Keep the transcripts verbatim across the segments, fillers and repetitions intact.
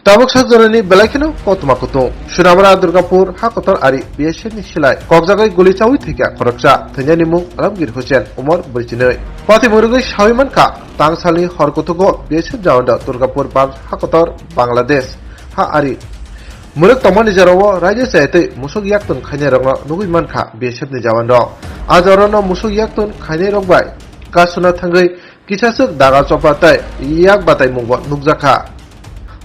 Tabuk sak jorani belai kheno koktwma kutung. Sunamura Durgapur hakotor ari B S F ni silai kokjagwi guli chawi thwikha khoroksa, thwinani mung Alamgir Hussain, umor brwichinwi. Patimung rwgwi sawi mankha, tangsalni hor kuthugo B S F jawando Durgapur Band hakotor Bangladesh ha ari mwrwk tongmani jorao raida chayatwi musuk yaktun khainairokno nugwi mankha B S F ni jawanrok. A jorano musuk yaktun khainairok bai kasuna thangwi kisaswk daga chopra tei yak bataimungbo nukjakha.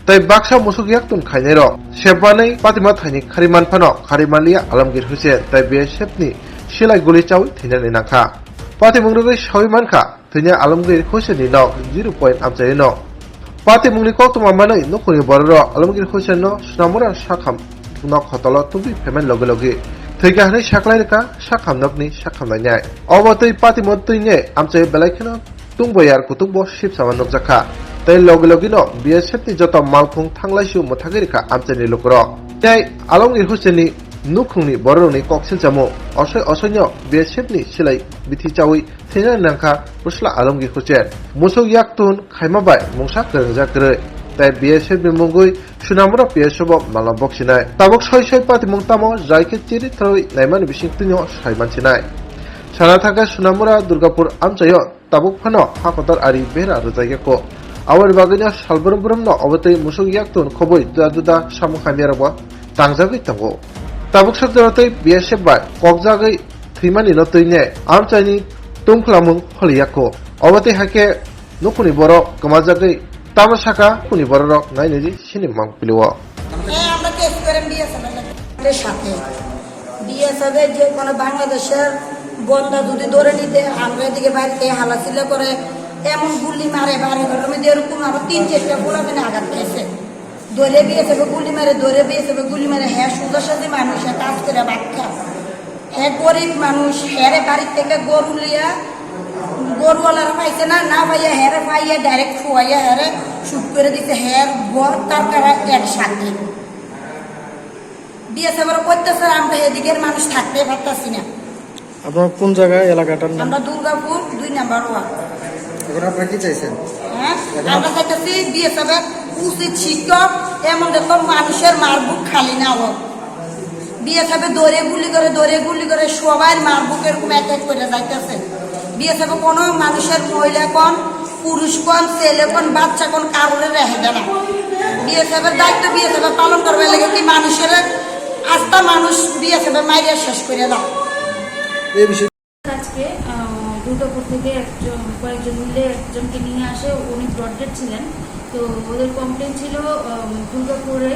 Tei baksa musuk yaktun khainairok sepmanwi patima thaini khari manphano khari manliya Alamgir Hussain tei B S F ni silai guli chawi thwinani nangkha. Patimung rwgwi sawi mankha, thwini Alamgir Hussain ni nok zero point amchaio no. Patimungni koktwma manwi nukhungni bororok Alamgir Hussain no Sunamura sakham nok hotolo tubui phaimani logi logi thwikha hwnwi saklai rwkha sakham nokni sakham lainai. Obo twi patimo twini amchaio belai kheno tungbo yar kutukbo sipsama nukjakha. Tei logi logino B S F ni joto malkhung thanglaisu mwthagwi rwkha amchaini lukurok. Tei Alamgir Hussain ni nukhungni bororokni kok silchamo osoi osoino B S F ni silai bithi chawi thwina nangkha bwsla Alamgir Hussain. Musuk yaktun khaima bai mungsa kwrwngjak kwrwi. Tei B S F ni mungwi Sunamura P S O bo malno boksinai. Tabuk soi soi patimung tamo jai khe chiri tharwi naimani bisingtwino sai mansinai. Sana thangkhe Sunamura Durgapur amchaio tabuk phano hakotor ari bera rwjak yako. Aboni bagwino sal brum brumno obo twi musuk yaktun khobwi juda juda samung hamyarokbo tangjagwi tongo. Tabuk sak jora twi B S F bai kokjagwi thwimani no twini amchaini tungphlamung holi yako. Obo twi hakhe nukhungni borok kwmajagwi tamo saka nukhungni bororok nainani sini mang pilio. হ্যাঁ, আমরা কেস করেন বিএসএফ এর সাথে। বিএসএফ এর যে কোনো বাংলাদেশের বন্দা যদি ধরে নিতে, আমরা এদিকে বাড়িতে হালাচিল্লা করে এমন গুলি মারে, বাড়ি ঘরের মধ্যে এরকম আরো তিন চারটা পোলাপান আঘাত খাইছে। ধরে বিএসএফ এ গুলি মারে, ধরে বিএসএফ এ গুলি মারে, হ্যাঁ, সোজাসাজি মানুষ, হ্যাঁ, কাজ করে ভাত খায়। হ্যাঁ, গরিব মানুষ, হ্যাঁ রে, বাড়ির থেকে গরু লিয়া, গরুওয়ালারা পাইছে না, না পাইয়া হ্যাঁ রে পাইয়া ডাইরেক্ট ফুয়াইয়া হ্যাঁ রে শুট করে দিছে, হ্যাঁ রে ঘর তার তারা একসাথে। বিএসএফ এর অত্যাচার আমরা এদিকের মানুষ থাকতে পারতাছি না। আপনার কোন জায়গা, এলাকাটার নাম? আমরা দুর্গাপুর দুই নাম্বার ওয়ার্ড। এখন আপনারা কি চাইছেন? হ্যাঁ, এখন আমরা আপ- চাইতেছি বিএসএফ এর উচিত শিক্ষক, এমন দেখো মানুষের মার বুক খালি না হোক। বিএসএফ এ দৌড়ে গুলি করে, দৌড়ে গুলি করে সবার মার বুক এরকম এক এক করে যাইতেছে। বিএসএফ এ কোনো মানুষের মহিলা কোন, পুরুষ কোন, ছেলে কোন, বাচ্চা কোন, কারোরে রেখে দেয় না। বিএসএফ এর দায়িত্ব বিএসএফ এ পালন করবে লাগে কি মানুষের আস্তা মানুষ বিএসএফ এ মাইরে শেষ করে দাও। এই বিষয়ে আজকে, আহ, দুর্গাপুর থেকে একজন, কয়েকজন মিলে একজনকে নিয়ে আসে, উনি ব্রড ডেড ছিলেন। তো ওদের কমপ্লেন ছিল, আহ, দুর্গাপুরে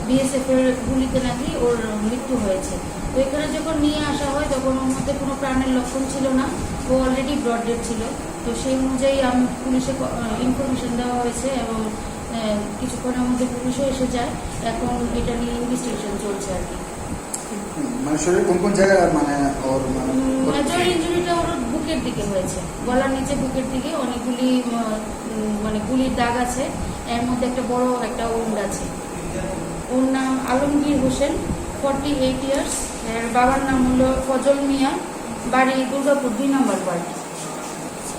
বিএসএফ এর গুলিতে নাকি ওর মৃত্যু হয়েছে। তো এখানে যখন নিয়ে আসা হয়, তখন ওর মধ্যে কোনো প্রাণের লক্ষণ ছিল না, ও অলরেডি ব্রড ডেড ছিল। তো সেই অনুযায়ী আমি পুলিশে ক-, আহ, ইনফরমেশন দেওয়া হয়েছে এবং, আহ, কিছুক্ষণের মধ্যে পুলিশও এসে যায়। এখন এটা নিয়ে ইনভেস্টিগেশন চলছে আর কি। মানে শরীরে কোন কোন জায়গায় মানে ওর মানে উম, ক্ষতি মেজর হয়েছে? ইনজুরিটা ওর বুকের দিকে হয়েছে, গলার নিচে বুকের দিকে অনেকগুলি, উম, উম, মানে গুলির দাগ আছে, এর মধ্যে একটা বড় একটা উন্ড আছে। ওর নাম আলমগীর হোসেন, ফর্টি এইট ইয়ার্স। এর বাবার নাম হলো ফজল মিয়া, বাড়ি দুর্গাপুর দুই নম্বর ওয়ার্ড।